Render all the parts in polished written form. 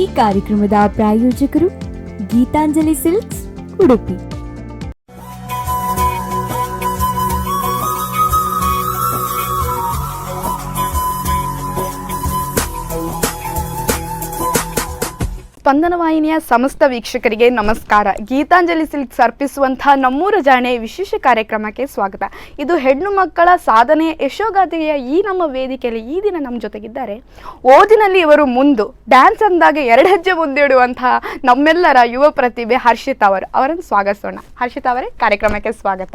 ಈ ಕಾರ್ಯಕ್ರಮದ ಪ್ರಾಯೋಜಕರು ಗೀತಾಂಜಲಿ ಸಿಲ್ಕ್ಸ್, ಉಡುಪಿ. ಸ್ಪಂದನ ವಾಹಿನಿಯ ಸಮಸ್ತ ವೀಕ್ಷಕರಿಗೆ ನಮಸ್ಕಾರ. ಗೀತಾಂಜಲಿ ಸಿಲ್ಕ್ಸ್ ಅರ್ಪಿಸುವಂತಹ ನಮ್ಮೂರ ಜಾಣೆ ವಿಶೇಷ ಕಾರ್ಯಕ್ರಮಕ್ಕೆ ಸ್ವಾಗತ. ಇದು ಹೆಣ್ಣು ಮಕ್ಕಳ ಸಾಧನೆಯ ಯಶೋಗಾಥೆಯ ಈ ನಮ್ಮ ವೇದಿಕೆಯಲ್ಲಿ ಈ ದಿನ ನಮ್ಮ ಜೊತೆಗಿದ್ದಾರೆ, ಓದಿನಲ್ಲಿ ಇವರು ಮುಂದು, ಡ್ಯಾನ್ಸ್ ಅಂದಾಗ ಎರಡು ಹೆಜ್ಜೆ ಮುಂದಿಡುವಂತಹ ನಮ್ಮೆಲ್ಲರ ಯುವ ಪ್ರತಿಭೆ ಹರ್ಷಿತಾ ಅವರು. ಅವರನ್ನು ಸ್ವಾಗತಿಸೋಣ. ಹರ್ಷಿತಾ ಅವರೇ, ಕಾರ್ಯಕ್ರಮಕ್ಕೆ ಸ್ವಾಗತ.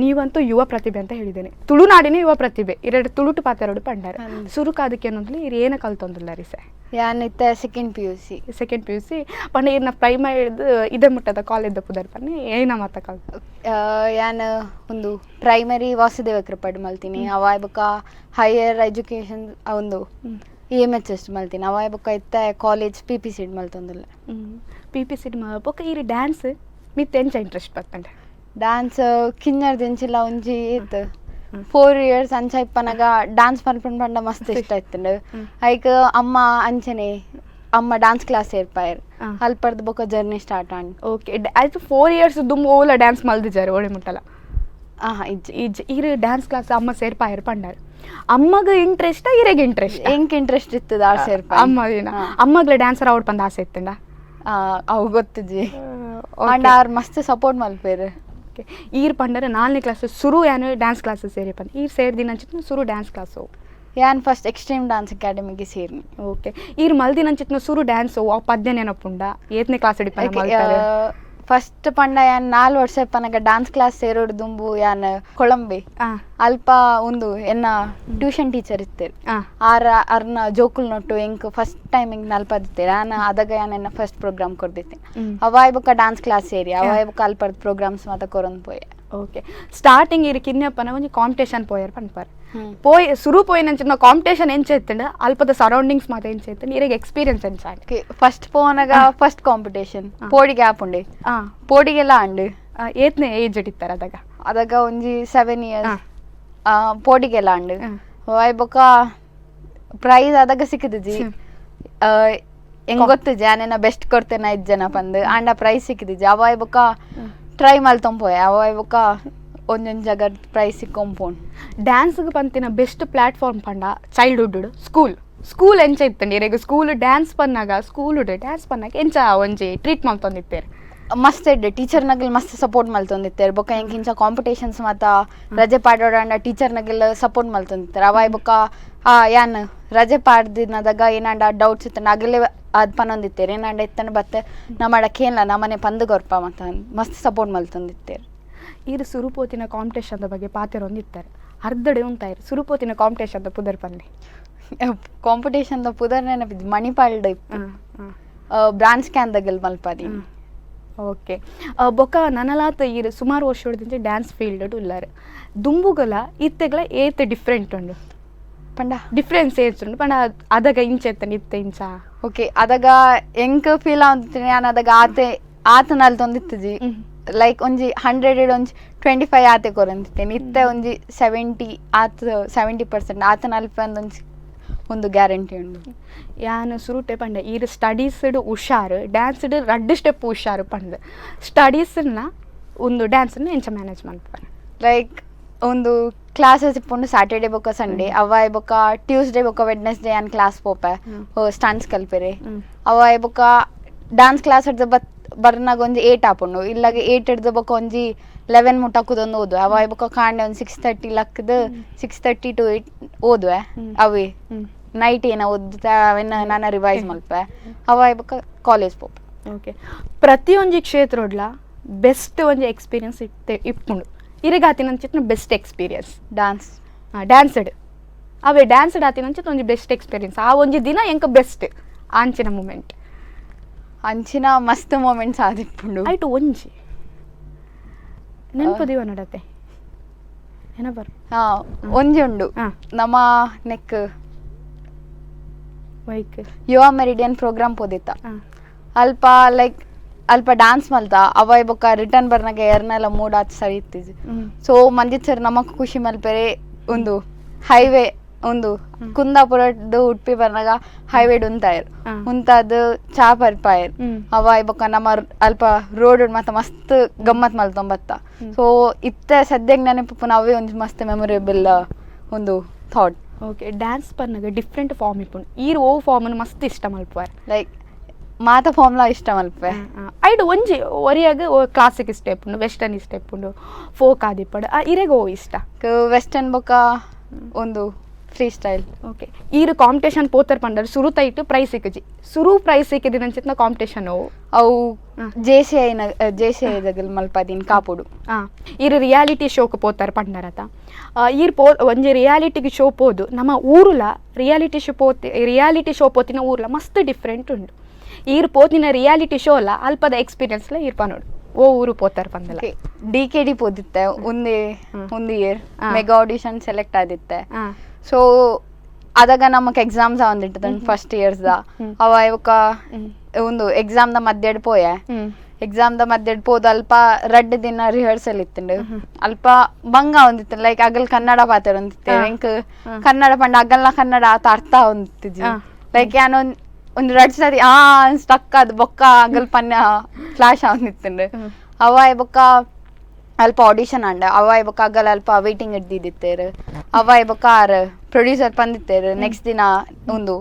ನೀವಂತೂ ಯುವ ಪ್ರತಿಭೆ ಅಂತ ಹೇಳಿದ್ದೇನೆ. ತುಳುನಾಡಿನ ಯುವ ಪ್ರತಿಭೆ ಎರಡು ತುಳುಟು ಪಾತೆರಡು ಪಂಡಾರ. ಸುರುಕಾದಕ್ಕೆ ಅನ್ನೋದ್ಲಿ ಇರ್ ಏನ ಕಲ್ತೊಂದುಲ್ಲ ರೀ ಸರ್? ಯಾನ್ ಇತ್ತೆ second PUC. Second PUC ಪಂಡ ಇರ್ನ ಪ್ರೈಮರಿ ಹಿಡ್ದು ಇದೇ ಮುಟ್ಟದ ಕಾಲೇಜ್ ಪುದರ್ ಪನ್ನೆ, ಏನ ಮಾತ ಕಲ್ತ? ಯಾನ್ ಒಂದು ಪ್ರೈಮರಿ ವಾಸುದೇವ ಕೃಪಾಡ್ ಮಲ್ತೀನಿ. ಅವಾಯ್ ಬೊಕ್ಕ ಹೈಯರ್ ಎಜುಕೇಶನ್ ಒಂದು E M H S ಮಲ್ತೀನಿ. ಅವಾಯ್ ಬೊಕ್ಕ ಇತ್ತೆ college P P ಸಿಡ್ ಮಲ್ತೊಂದುಲ್ಲ. P P C ಬೊಕ್ಕ ಈರ್ ಡ್ಯಾನ್ಸ್ ಮಿತ್ ಎಂಚ ಇಂಟ್ರೆಸ್ಟ್ ಬತ್ತಂಡೆ? ಡ್ಯಾನ್ಸ್ ಕಿನ್ನರ್ದಿಂಚಿಲ್ಲ ಒಂಜಿ ಇತ್ತು 4 ಇಯರ್ಸ್ ಅಂಚ ಇಪ್ಪನಾಗ ಡ್ಯಾನ್ಸ್ ಪನ್ಪುಂಡು ಪಂಡ ಮಸ್ತ್ ಇಷ್ಟ ಇತ್ತುಂಡು. ಐಕ್ ಅಮ್ಮ ಅಂಚನೆ ಅಮ್ಮ ಡ್ಯಾನ್ಸ್ ಕ್ಲಾಸ್ ಸೇರ್ಪಾಯರ್. ಅಲ್ಪರ್ದು ಬೊಕ್ಕ journey start and. Okay, ಆಯ್ತು. 4 ಇಯರ್ಸ್ ದುಂಬು ಓಲ ಡ್ಯಾನ್ಸ್ ಮಲ್ದಿಜಾರೆ ಓಡೆ ಮುಟ್ಟಲ? ಆಹಾ, ಇಜ್ಜಿ. ಇಜ್ಜಿ. ಈರ್ ಡ್ಯಾನ್ಸ್ ಕ್ಲಾಸ್ ಅಮ್ಮ ಸೇರ್ಪಾಯರ್ ಪಂಡಾರ್, ಅಮ್ಮಗ ಇಂಟ್ರೆಸ್ಟ್, ಇರೆಗ್ ಇಂಟ್ರೆಸ್ಟ್? ಎಂಕ್ ಇಂಟ್ರೆಸ್ಟ್ ಇತ್ತದ ಆರ್ ಸೇರ್ಪಾಯ್. ಅಮ್ಮ ದಿನ ಅಮ್ಮಗ್ಲ ಡ್ಯಾನ್ಸರ್ ಅವಡ್ ಪಂದ ಆಸೆ ಇತ್ತಂಡ? ಅವು ಗೊತ್ತಿಜ್ಜಿ, ಅಂಡ್ ಆರ್ ಮಸ್ತ್ ಸಪೋರ್ಟ್ ಮಲ್ಪೇರು. ಓಕೆ. ಈರ್ ಪಂಡರೆ ನಾಲ್ನೇ ಕ್ಲಾಸ್ ಸುರು ಯಾನು ಡ್ಯಾನ್ಸ್ ಕ್ಲಾಸ್ ಸೇರಿ ಪಂದ. ಈರ್ ಸೇರ್ದಿನ ಅಂಚಿತ್ನ ಸುರು ಡ್ಯಾನ್ಸ್ ಕ್ಲಾಸು? ಯಾನ್ first extreme dance ಅಕಾಡೆಮಿಗೆ ಸೇರ್ನಿ. Okay. ಈರ್ ಮಲ್ದಿನ ಅಂಚಿತ್ನ ಸುರು ಡ್ಯಾನ್ಸ್ ಪದ್ಯ ನೆನಪುಂಡ? ಏತ್ನೇ ಕ್ಲಾಸ್ ಹಿಡಿಪನ ಮಲ್ತಾರೆ? ಫಸ್ಟ್ ಪಂಡ ಯಾನ್ 4 ವರ್ಷ ಇಪ್ಪನಾಗ ಡ್ಯಾನ್ಸ್ ಕ್ಲಾಸ್ ಸೇರೋಡು ದುಂಬು ಯಾನ್ ಕೊಳಂಬೆ ಅಲ್ಪ ಒಂದು ಎನ್ನ ಟ್ಯೂಷನ್ ಟೀಚರ್ ಇತ್ತೇರು. ಆರ ಅರ್ನ ಜೋಕುಲ್ ನೊಟ್ಟು ಎಂಕ್ ಫಸ್ಟ್ ಟೈಮ್ ಎಂಕ್ ನಲ್ಪದಿತ್ತೇರು. ಯಾನ್ ಅದಾಗ ಯಾನ್ ಎನ್ನ ಫಸ್ಟ್ ಪ್ರೋಗ್ರಾಮ್ ಕೊರ್ದಿತ್ತೆ. ಅವಾಯ್ ಬೊಕ್ಕ ಡ್ಯಾನ್ಸ್ ಕ್ಲಾಸ್ ಸೇರಿ, ಅವಾಯ್ ಬೊಕ್ಕ ಅಲ್ಪರ್ದ್ ಪ್ರೋಗ್ರಾಮ್ಸ್ ಮಾತ ಕೊರೊಂದು ಪೋಯೆ. ಓಕೆ. ಸ್ಟಾರ್ಟಿಂಗ್ ಇರ್ ಕಿನ್ಯಪ್ಪನ ಒಂಜಿ ಕಾಂಪಿಟೇಷನ್ ಪೋಯರ್ ಪನ್ಪಾರ್. ಪೋಯ್ ಸುರು ಪೋಯಿನಂಚಿನ ಕಾಂಪಿಟೇಷನ್ ಎಂಚ ಇತ್ತಂಡ? ಅಲ್ಪದ ಸರೌಂಡಿಂಗ್ಸ್ ಮಾತ ಎಂಚ ಇತ್ತಂಡ? ಇರೆಗ್ ಎಕ್ಸ್ಪೀರಿಯನ್ಸ್ ಎಂಚ ಆಂಡ್? ಫಸ್ಟ್ ಪೋನಾಗ ಫಸ್ಟ್ ಕಾಂಪಿಟೇಷನ್ ಪೋಡಿಗೆ ಆಪುಂಡೆ. ಪೋಡಿಗೆಲ್ಲ ಅಂಡು. ಏತ್ನೆ ಏಜ್ ಇತ್ತಾರೆ ಅದಾಗ? ಅದಾಗ ಒಂಜಿ 7 ಇಯರ್ಸ್. ಪೋಡಿಗೆಲ್ಲ ಅಂಡು. ವಾಯ್ ಬೊಕ್ಕ ಪ್ರೈಸ್ ಅದಾಗ ಸಿಕ್ಕಿದಿಜಿ. ಹೆಂಗ್ ಗೊತ್ತಿಜಿ ಆನೆನ ಬೆಸ್ಟ್ ಕೊಡ್ತೇನೆ ಐದು ಜನ ಪಂದು, ಆಂಡ ಪ್ರೈಸ್ ಸಿಕ್ಕಿದಿಜಿ. ಅವಾಯ್ ಬೊಕ್ಕ ಟ್ರೈ ಮಲ್ತೊಂಪೋಯೆ. ಅವಾಯ್ ಬೊಕ್ಕ ಒಂಜೊಂದು ಜಾಗ ಪ್ರೈಸ್ ಸಿಕ್ಕೊಂಪೋಣ್. ಡ್ಯಾನ್ಸ್ಗೆ ಪಂತಿನ ಬೆಸ್ಟ್ ಪ್ಲಾಟ್ಫಾರ್ಮ್ ಪಂಡ childhood school. School ಎಂಚ ಇತ್ತಂడి ಇರೆಗ್? ಸ್ಕೂಲ್ ಡ್ಯಾನ್ಸ್ ಪನ್ನಾಗ, ಸ್ಕೂಲ್ ಡ್ಯಾನ್ಸ್ ಪನ್ನಾಗ ಎಂಚ ಒಂಜಿ ಟ್ರೀಟ್ ಮಲ್ತೊಂದಿತ್ತೇರು? ಮಸ್ತ್ ಎಡ್ಡೆ. ಟೀಚರ್ ನಗಲ್ ಮಸ್ತ್ ಸಪೋರ್ಟ್ ಮಲ್ತೊಂದಿತ್ತೆರ್. ಬೊಕ್ಕ ಎಂಕ್ ಇಂಚ ಕಾಂಪಿಟೇಷನ್ಸ್ ಮಾತ ರಜೆ ಪಾಡೋಡಂಡ ಟೀಚರ್ ನಗೆಲ್ಲ ಸಪೋರ್ಟ್ ಮಲ್ತೊಂದಿತ್ತೆರ್. ಅವಾಯ್ ಬೊಕ್ಕ ಯಾನ್ ರಜೆ ಪಾಡ್ದಿನದಾಗ ಏನಾಂಡ ಡೌಟ್ಸ್ ಇತ್ತು ಅಗಲೇ ಅದ್ ಪನೊಂದಿತ್ತೆರ್. ಏನಾಂಡ ಇತ್ತಂಡ ಬತ್ತೆ ನಮ್ಮಡ ಕೇನ್ಲ, ನಮ್ಮನೆ ಪಂದ್ ಕೊರ್ಪ ಮತ್ತ ಮಸ್ತ್ ಸಪೋರ್ಟ್ ಮಲ್ತೊಂದಿತ್ತೆರ್. ಈರ್ ಸುರುಪೋತಿನ ಕಾಂಪಿಟೇಷನ್ದ ಬಗ್ಗೆ ಪಾತೆರೊಂದಿತ್ತಾರೆ, ಅರ್ಧಡೆ ಉಂತಾಯಿರು. ಸುರುಪೋತಿನ ಕಾಂಪಿಟೇಷನ್ ಪುದರ್ ಪನ್ನೆ. ಕಾಂಪಿಟೇಷನ್ ದ ಪುದರ್ ನೆನಪಿದ್, ಮಣಿಪಾಲ್ಡ್ ಬ್ರಾಂಚ್ ಕ್ಯಾನ್ದಗಲ್ ಮಲ್ಪದಿ. ಓಕೆ. ಬೊಕ್ಕ ನನಲಾತ ಈರ್ ಸುಮಾರು ವರ್ಷ ಡ್ಯಾನ್ಸ್ ಫೀಲ್ಡ್ ಉಲ್ಲಾರ್. ದುಂಬುಗಲ ಇತ್ತೆಗ್ಲ ಏತ್ ಡಿಫ್ರೆಂಟ್ ಉಂಡು? ಪಂಡ? ಡಿಫ್ರೆನ್ಸ್ ಏತ್ ಉಂಡು ಪಂಡ, ಅದಗ ಇಂಚ ಎತ್ತಂಡು, ಇತ್ತೆ ಇಂಚ? ಓಕೆ, ಅದಾಗ ಎಂಕ್ ಫೀಲ್ ಆವಂತಿನಿ, ಯಾನ್ ಅದಾಗ ಆತೆ ಆತ ನಲ್ತೊಂದಿತ್ತಿಜಿ. ಲೈಕ್ ಒಂಜಿ 100 ಒಂಜಿ 25 ಆತೆ ಕೊರೊಂದಿತ್ತೇನೆ. ಇತ್ತೆ ಒಂಜಿ 70 ಆತ್, 70% ಆತ ನಲ್ಪ ಒಂಜಿ ಒಂದು ಗ್ಯಾರಂಟಿ ಉಂಡು. ಯಾನ್ ಸುರುಟೆ ಪಂಡ, ಈರ್ ಸ್ಟಡೀಸ್ಡ್ ಹುಷಾರು, ಡ್ಯಾನ್ಸ್ಡ್ ರಡ್ಡ್ ಸ್ಟೆಪ್ ಹುಷಾರು ಪಂದ್. ಸ್ಟಡೀಸ್ನ ಒಂದು ಡ್ಯಾನ್ಸ್ನ ಎಂಚ ಮ್ಯಾನೇಜ್ ಮನ್ಪುವರ್? ಲೈಕ್ ಒಂದು ಕ್ಲಾಸಸ್ ಇಪ್ಪುಂಡು ಸ್ಯಾಟರ್ಡೆ ಬೊಕ್ಕ ಸಂಡೇ. ಅವಾಯ್ ಬೊಕ್ಕ ಟ್ಯೂಸ್ಡೇ ಬೊಕ್ಕ ವೆಡ್ನೆಸ್ಡೇ ಯಾನ್ ಕ್ಲಾಸ್ ಪೋಪೆ, ಸ್ಟಂಟ್ಸ್ ಕಲ್ಪೆರೆ. ಅವಾಯ್ ಬೊಕ್ಕ ಡಾನ್ಸ್ ಕ್ಲಾಸ್ ಹಿಡ್ದು ಬತ್ ಬರ್ನಾಗ ಒಂಜಿ 8 ಆಪುಂಡು. ಇಲ್ಲಾಗ 8 ಹಿಡ್ದು ಬೊಕ್ಕ ಒಂಜಿ 11 ಮುಟ್ಟ ಕುದೊಂದು ಓದುವೆ. ಅವಾಯ್ ಬೊಕ್ಕ ಕಾಂಡೆ ಒಂದು 6:30 ಲಕ್ಕದು, 6:30 ಟು 8 ಓದುವೆ. ಅವೇ ನೈಟ್ ಏನ ಓದ್ತಾ ಅವೆನ್ನ ನಾನು ರಿವೈಸ್ ಮಲ್ಪೆ. ಅವಾಯ್ ಬೊಕ್ಕ ಕಾಲೇಜ್ ಪೋಪೆ. ಓಕೆ. ಪ್ರತಿಯೊಂಜಿ ಕ್ಷೇತ್ರಡ್ಲ ಬೆಸ್ಟ್ ಒಂಜಿ ಎಕ್ಸ್ಪೀರಿಯನ್ಸ್ ಇತ್ತೆ ಇಪ್ಪುಂಡು. ಇರೆಗ್ ಆತಿನಂಚಿತ್ನ best experience? Dance. ಡ್ಯಾನ್ಸ್ಡ್. ಅವೇ ಡ್ಯಾನ್ಸ್ಡ್ ಆತಿನಂಚಿತ್ ಒಂಜಿ ಬೆಸ್ಟ್ ಎಕ್ಸ್ಪೀರಿಯನ್ಸ್, ಆ ಒಂಜಿ ದಿನ ಎಂಕ ಬೆಸ್ಟ್ ಆಂಚಿನ ಮೂಮೆಂಟ್? ಅಂಚಿನ ಮಸ್ತ್ ಮೂಮೆಂಟ್ಸ್ ಆದಿಪ್ಪುಂಡು. ಆಯ್ತು, ಒಂಜಿ ನೆನಪು ದಿವ ನಡತೆ ನೆನಪರು. ಹಾ, ಒಂಜಿ ಉಂಡು. ನಮ್ಮ ನೆಕ್ ವೈಕ್? ಯುವ ಮೆರಿಡಿಯನ್ ಪ್ರೋಗ್ರಾಮ್ ಪೋದಿತ್ತ. ಅಲ್ಪ ಲೈಕ್ ಅಲ್ಪ ಡಾನ್ಸ್ ಮಲ್ತ. ಅವಾಯ್ ಬೊಕ್ಕ ರಿಟರ್ನ್ ಬರ್ನಾಗ ಎರ್ನೆಲ್ಲ ಮೂಡ್ ಆತ್ ಸರಿ ಇತ್ತಿಜಿ. ಸೊ ಮಂಜಿತ್ ಸರ್ ನಮಕ್ ಖುಷಿ ಮಲ್ಪೆರೆ ಒಂದು ಹೈವೇ ಒಂದು ಕುಂದಾಪುರದ್ದು ಉಡುಪಿ ಬರ್ನಾಗ ಹೈವೇಡ್ ಉಂತಾಯರ್. ಉಂತಾದ್ ಚಾ ಪರ್ಪಾಯರ್. ಅವ ಬೊಕ್ಕ ನಮ್ಮ ಅಲ್ಪ ರೋಡ್ ಮತ್ತ ಮಸ್ತ್ ಗಮ್ಮತ್ ಮಲ್ತೊಂಬತ್ತ. ಸೊ ಇತ್ತೆ ಸದ್ಯಕ್ಕೆ ನೆನಪು ಅವೇ ಒಂಜಿ ಮಸ್ತ್ ಮೆಮೊರೇಬಲ್ ಒಂದು thought. Okay, dance ಪನ್ನಗ ಡಿಫ್ರೆಂಟ್ ಫಾರ್ಮ್ ಇಪ್ಪುಂಡು, ಈರ್ ಓ ಫಾರ್ಮ್ ಮಸ್ತ್ ಇಷ್ಟ ಮಲ್ಪುವರ್? ಲೈಕ್ ಮಾತ ಫಾರ್ಮ್ಲಾ ಇಷ್ಟ ಮಲ್ಪೆ. ಐಡ್ ಒಂಜಿ ಒರಿಯಾಗ ಕ್ಲಾಸಿಕ್ ಇಷ್ಟ ಇಪ್ಪುಂಡು, ವೆಸ್ಟರ್ನ್ ಇಷ್ಟ ಇಪ್ಪುಂಡು, ಫೋಕ್ ಆದಿಪ್ಪಡು, ಇರೆಗ್ ಓ ಇಷ್ಟ? ವೆಸ್ಟರ್ನ್ ಬೊಕ್ಕ ಒಂದು free style. Okay, ಈರ್ ಕಾಂಪಿಟೇಷನ್ ಪೋತರ್ ಪಂಡರ್ ಸುರು ತೈಟ್ ಪ್ರೈಸ್ ಸಿಕ್ಕಜಿ, ಸುರು ಪ್ರೈಸ್ ಸಿಕ್ಕಿದಿನ ಅಂಚಿತ್ನ ಕಾಂಪಿಟೇಷನ್ ಅವು? ಅವು J C I, J C I ದಗಲ್ ಮಲ್ಪದಿನ ಕಾಪುಡು. ಈರ್ ರಿಯಾಲಿಟಿ ಶೋಕ್ ಪೋತಾರ ಪಂಡರತ, ಈರ್ ಪೋ ಒಂಜಿ ರಿಯಾಲಿಟಿಗೆ ಶೋ ಪೋದು ನಮ್ಮ ಊರುಲ ರಿಯಾಲಿಟಿ ಶೋ ಪೋತಿ, ರಿಯಾಲಿಟಿ ಶೋ ಪೋತಿನ ಊರುಲ ಮಸ್ತ್ ಡಿಫ್ರೆಂಟ್ ಉಂಡು. ಈರ್ ಪೋತಿನ ರಿಯಾಲಿಟಿ ಶೋ ಅಲ್ಲ ಅಲ್ಪದ ಎಕ್ಸ್ಪೀರಿಯನ್ಸ್ ಲ ಈರ್ ಪನೋಡು, ಓ ಊರು ಪೋತಾರ ಪಂದಲ? D K D ಪೋದಿತ್ತೆ ಒಂದೇ ಒಂದು year, mega audition select ಆದಿತ್ತೆ. ಸೊ ಅದಾಗ ನಮಕ್ ಎಕ್ಸಾಮ್ಸ್ ಒಂದಿಟ್ಟು first years the. ಅವ ಇವಕ ಒಂದು ಎಕ್ಸಾಮ್ the ಮಧ್ಯಡ್ ಪೋಯೆ. ಎಕ್ಸಾಮ್ the ಮಧ್ಯಡ್ ಪೋದು ಅಲ್ಪ ರಡ್ಡ್ ದಿನ ರಿಹರ್ಸಲ್ ಇತ್ತುಂಡು. ಅಲ್ಪ ಬಂಗ ಒಂದಿತ್ತು, ಲೈಕ್ ಅಗಲ್ ಕನ್ನಡ ಪಾತೆರ ಒಂದಿತ್ತೆ. ಎಂಕ್ ಕನ್ನಡ ಪಂಡ ಅಗಲ್ನ ಕನ್ನಡ ಆತ ಅರ್ಥ ಒಂದಿತ್ತಿಜಿ. ಲೈಕ್ ಯಾನ್ ಒಂದ್ ರಡ್ಡ್ ಸರಿ ಆ ಸ್ಟಕ್ ಅದು ಬೊಕ್ಕ ಅಗಲ್ ಪನ್ಯ ಫ್ಲಾಶ್ ಆವೊಂದಿತ್ತುಂಡು. ಅವ ಬೊಕ್ಕ ಅಲ್ಪ ಆಡಿಷನ್ ಅಂಡ, ಅವ ಬೊಕ್ಕ ಅಗಲ್ ಅಲ್ಪ ವೇಟಿಂಗ್ ಇಡ್ದಿದ್ದಿತ್ತೇರು. ಅವ ಬೊಕ್ಕ ಆರ್ ಪ್ರೊಡ್ಯೂಸರ್ ಪಂದಿತ್ತೇರು ನೆಕ್ಸ್ಟ್ ದಿನ ಒಂದು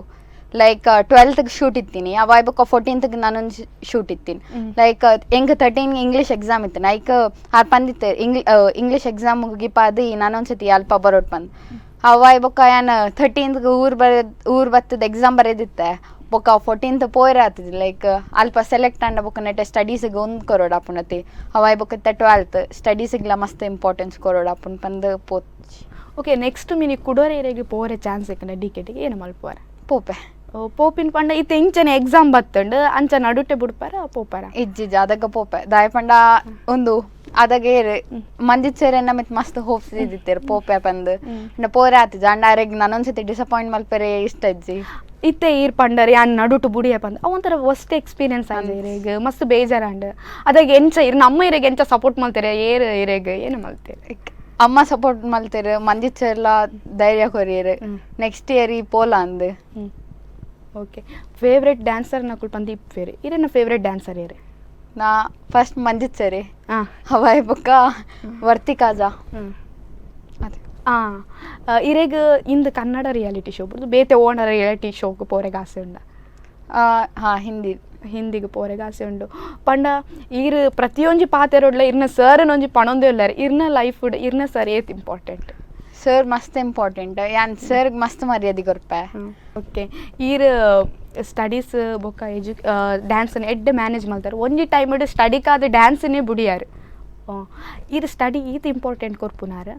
like 12th shoot ಇತ್ತೀನಿ. ಅವ ಬೊಕ್ಕ 14th ನಾನೊಂದು ಶೂಟ್ ಇತ್ತೀನಿ. ಲೈಕ್ ಎಂಕ್ 13 ಇಂಗ್ಲೀಷ್ ಎಕ್ಸಾಮ್ ಇತ್ತು. ಲೈಕ್ ಆರ್ ಪಂದಿತ್ತೇರು ಇಂಗ್ಲೀಷ್ ಎಕ್ಸಾಮ್ ಮುಗಿಪಾದು ನಾನೊಂದ್ಸತಿ ಅಲ್ಪ ಬರೋಟ್ ಪಂದ್. ಅವ ಬೊಕ್ಕ ಯಾನ್ 13th ಊರ್ ಬರೆ ಊರ್ ಬತ್ತದ ಎಕ್ಸಾಮ್ ಬರೆದಿತ್ತೆ. ಬೊಕ್ಕ 14th ಪೋಯರೆ ಆತದೆ. ಲೈಕ್ ಅಲ್ಪ ಸೆಲೆಕ್ಟ್ ಆಂಡ ಬೊಕ್ಕ ನೆಟ್ಟೆ ಸ್ಟಡೀಸಿಗೆ ಒಂದು ಕೊರೋಡ್ ಆಪುಂಡತಿ. ಅವ ಬೊಕ್ಕ 12th ಸ್ಟಡೀಸಿಗ್ಲ ಮಸ್ತ್ ಇಂಪಾರ್ಟೆನ್ಸ್ ಕೊರೋಡ್ ಆಪುಂಡು ಪಂದ್ ಪೋಚ್. Okay, next mini ಕುಡೋರೆ ಪೋರೆ ಚಾನ್ಸ್ ಸಿಕ್ಕಂಡ ಡಿ ಕೆ ಟಿಗೆ ಏನು ಮಲ್ಪುವರ? ಪೋಪೆ. ಪೋಪಿನ ಪಂಡ ಇತ್ತೆ ಇಂಚನೆ ಎಕ್ಸಾಮ್ ಬತ್ತಂಡು ಅಂಚ ನಡುಟೆ ಬುಡ್ಪಾರ ಪೋಪಾರ? ಇಜ್ಜಿಜ, ಅದಕ್ಕ ಪೋಪೆ. ದಾಯ ಪಂಡ ಒಂದು ಅದಾಗ ಏರು ಮಂಜಿತ್ ಸರ್ ಎನ್ನ ಮಿತ್ ಮಸ್ತ್ ಹೋಪ್ಸ್ ಇದ್ದಿತ್ತೇರು ಪೋಪೆ ಪಂದ್. ಅಂಡ ಪೋರೆ ಆತಿಜ ಅಂಡ ಅರೆಗ್ ನಾನೊಂದ್ಸತಿ ಡಿಸಪಾಯಿಂಟ್ ಮಲ್ಪೆರೆ ಇಷ್ಟ ಇಜ್ಜಿ. ಇತ್ತೆ ಈರ್ ಪಂಡರ್ ಯಾನ್ ನಡುಟು ಬುಡಿಯ ಪಂದ್, ಅವು ಒಂಥರ ವರ್ಸ್ಟ್ ಎಕ್ಸ್ಪೀರಿಯನ್ಸ್ ಆಂಡ್ ಇರೆಗ್ ಮಸ್ತ್ ಬೇಜಾರಾಂಡ್. ಅದಾಗ ಎಂಚ ಇರ್ ನಮ್ಮ ಇರೆಗ್ ಎಂಚ ಸಪೋರ್ಟ್ ಮಲ್ತೇರೆ, ಏರ್ ಇರೆಗ್ ಏನು ಮಲ್ತೇರೆ? ಅಮ್ಮ ಸಪೋರ್ಟ್ ಮಲ್ತೇರು, ಮಂಜಿತ್ ಸರ್ಲ ಧೈರ್ಯ ಕೊರಿಯರು, ನೆಕ್ಸ್ಟ್ ಇಯರ್ ಈ ಪೋಲ ಅಂದ್. Okay, favourite dancer ನಕುಲ್ ಪಂದ್ ಇಪ್ಪೇರು, ಇರೆನ ಫೇವ್ರೆಟ್ ಡ್ಯಾನ್ಸರ್ ಏರು? ನಾ ಫಸ್ಟ್ ಮಂಜಿತ್ ಸರಿ, ಹವಾಯ್ ಬೊಕ್ಕ ವರ್ತಿಕಾಜಾ. ಅದೇ. ಇರೆಗ್ ಇಂದು ಕನ್ನಡ ರಿಯಾಲಿಟಿ ಶೋ ಬುಡ್ದು ಬೇತೆ ಓನರ್ ರಿಯಾಲಿಟಿ ಶೋಕ್ ಪೋರೆಗ್ ಆಸೆ ಉಂಡ? ಹಾ, ಹಿಂದಿ. ಹಿಂದಿಗೆ ಪೋರೆಗ್ ಆಸೆ ಉಂಡು ಪಂಡ ಈರ್ ಪ್ರತಿಯೊಂಜಿ ಪಾತೆರೊಡ್ಲ ಇರ್ನ ಸರ್ ಒಂಜಿ ಪಣೊಂದೇ ಉಲ್ಲಾರ್, ಇರ್ನ ಲೈಫ್ ಇರ್ನ ಸರ್ ಏತ್ ಇಂಪಾರ್ಟೆಂಟ್? ಸರ್ ಮಸ್ತ್ ಇಂಪಾರ್ಟೆಂಟ್, ಯಾನ್ ಸರ್ ಮಸ್ತ್ ಮರ್ಯಾದೆ ಕೊರ್ಪೆ. ಓಕೆ, ಈರ್ ಸ್ಟಡೀಸ್ ಬೊಕ್ಕ ಡ್ಯಾನ್ಸ್ ಎಡ್ಡೆ ಮ್ಯಾನೇಜ್ ಮಲ್ತಾರೆ, ಒಂಜಿ ಟೈಮ್ ಸ್ಟಡಿಕಾದ ಡ್ಯಾನ್ಸ್ನೇ ಬುಡಿಯಾರು. ಈರ್ ಸ್ಟಡಿ ಈತ್ ಇಂಪಾರ್ಟೆಂಟ್ ಕೊರ್ಪುನಾರ್,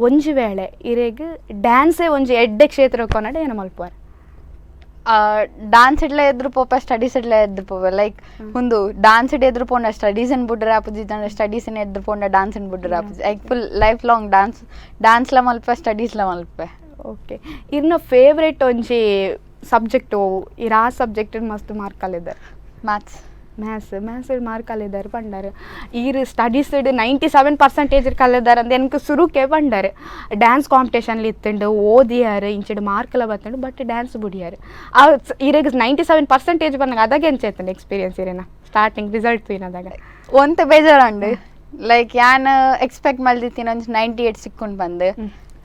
ಒಂಜಿ ವೇಳೆ ಇರೆಗ್ ಡ್ಯಾನ್ಸೇ ಒಂಜಿ ಎಡ್ಡೆ ಕ್ಷೇತ್ರ ಕೊನಡ ಏನು ಮಲ್ಪುವಾರ್? ಡಾನ್ಸ್ ಇಡ್ಲ ಎದ್ರು ಪೋಪ, ಸ್ಟಡೀಸ್ ಇಡ್ಲ ಎದ್ರು ಪೋಪ. ಲೈಕ್ ಒಂದು ಡಾನ್ಸ್ ಇಡ್ ಎದ್ರು ಪೋಂಡ ಸ್ಟಡೀಸ್ ಅನ್ ಬುಡ್ರ ಆಪುಜಿ, ಸ್ಟಡೀಸ್ ಎದ್ರು ಪೋಂಡ ಡಾನ್ಸ್ ಅನ್ ಬುಡ್ರ ಆಪುಜಿ. Like full life long dance, ಡಾನ್ಸ್ಲ ಮಲ್ಪ ಸ್ಟಡೀಸ್ಲ ಮಲ್ಪೆ. ಓಕೆ, ಇರ್ನ ಫೇವ್ರೆಟ್ ಒಂಜಿ ಸಬ್ಜೆಕ್ಟ್ ಇರ್, ಆ ಸಬ್ಜೆಕ್ಟ್ ಮಸ್ತ್ ಮಾರ್ಕ್ ಅಲ್ಲಿದ್ದಾರೆ? Maths. Maths, maths mark ಅಲ್ಲಿದ್ದಾರೆ ಪಂಡಾರ್. ಈರ್ ಸ್ಟಡೀಸ್ 97% ಕಲ್ಲಿದ್ದಾರೆ ಅಂತ ಎನಕ್ ಸುರುಕೆ ಪಂಡಾರ್. ಡ್ಯಾನ್ಸ್ ಕಾಂಪಿಟೇಷನ್ ಇತ್ತುಂಡು ಓದಿಯಾರು ಇಂಚಿಡ್ ಮಾರ್ಕ್ ಎಲ್ಲ ಬತ್ತುಂಡು, ಬಟ್ ಡ್ಯಾನ್ಸ್ ಬುಡಿಯಾರು. ಆ ಇರೆಗ್ 97% ಬಂದಾಗ ಅದಾಗ ಎಂಚ ಇತ್ತುಂಡು ಎಕ್ಸ್ಪೀರಿಯನ್ಸ್ ಇರೇನ ಸ್ಟಾರ್ಟಿಂಗ್ ರಿಸಲ್ಟ್ ತೂಯಿನದಾಗ? ಒಂತ ಬೇಜಾರಂಡು, ಲೈಕ್ ಯಾನ್ ಎಕ್ಸ್ಪೆಕ್ಟ್ ಮಲ್ದಿತ್ತೀನಿ ಒಂಜಿ 98 ಸಿಕ್ಕೊಂಡು ಬಂದು